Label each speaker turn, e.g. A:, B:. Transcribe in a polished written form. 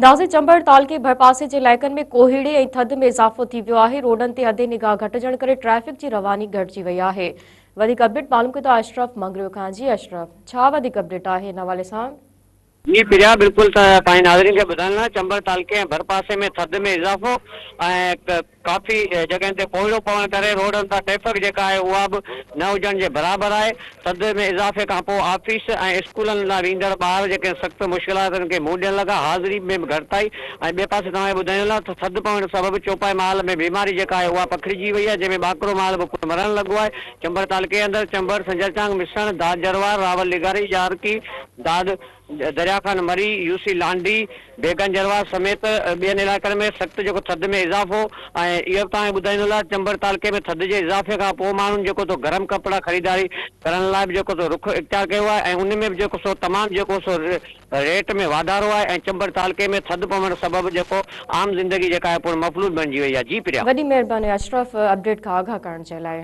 A: دازي چمبڙ تعلقي ڀرپاسي جي علائقن ۾ ڪوهيڙي ۽ ٿڌ ۾ اضافو ٿي ويو آهي، روڊن تي حد نگاهه گهٽجڻ ڪري ٽريفڪ جي رواني گهٽجي وئي آهي. وڌيڪ اپڊيٽ معلوم ڪيو ٿا اشرف مڱريو کان جي اشرف ڇا وڌيڪ اپڊيٽ آهي ان حوالي سان.
B: جي پريا بلڪل ته پنهنجي ناظرين کي ٻڌائڻ لاء چمبڙ تعلقي ۽ ڀرپاسي ۾ ٿڌ ۾ اضافو ۽ ڪافي جڳهين تي ڪوهيڙو پوڻ ڪري روڊن تان ٽريفڪ جيڪا آهي اها به نه هجڻ جي برابر آهي. ٿڌ ۾ اضافي کان پوء آفيس ۽ اسڪولن ڏانهن ويندڙ ٻار جيڪي سخت مشڪلاتن کي منهن ڏيڻ لڳا، حاضري ۾ به گهٽتائي ۽ ٻئي پاسي توهان کي ٻڌايون هلان ته ٿڌ پوڻ سبب چوپائي مال ۾ بيماري جيڪا آهي اها پکڙجي وئي آهي جنهن ۾ ٻاڪرو مال به پڻ مرڻ لڳو آهي. چمبڙ تعلقي اندر چمبڙ، سنجرچانگ، مسڻ، داد جروار، راول لغاري، ڄارڪي، داد، دريا خان مري، يوسي لانڍي، بيگن جروار سميت ٻين علائقن ۾ سخت جيڪو ٿڌ ۾ اضافو ۽ اهو به توهان کي ٻڌائيندو هلان چمبڙ تعلقي ۾ ٿڌ جي اضافي کان پوء ماڻهن جيڪو سو گرم ڪپڙا خريداري ڪرڻ لاء به جيڪو سو رخ اختيار ڪيو آهي ۽ ان ۾ به جيڪو سو تمام جيڪو سو ريٽ ۾ واڌارو آهي ۽ چمبڙ تعلقي ۾ ٿڌ پوڻ سبب جيڪو عام زندگي جيڪا آهي پڻ مفلوج بڻجي وئي آهي جي پريا.
A: وڏي مهرباني اشرف اپڊيٽ کان آگاهه ڪرڻ جي لاء.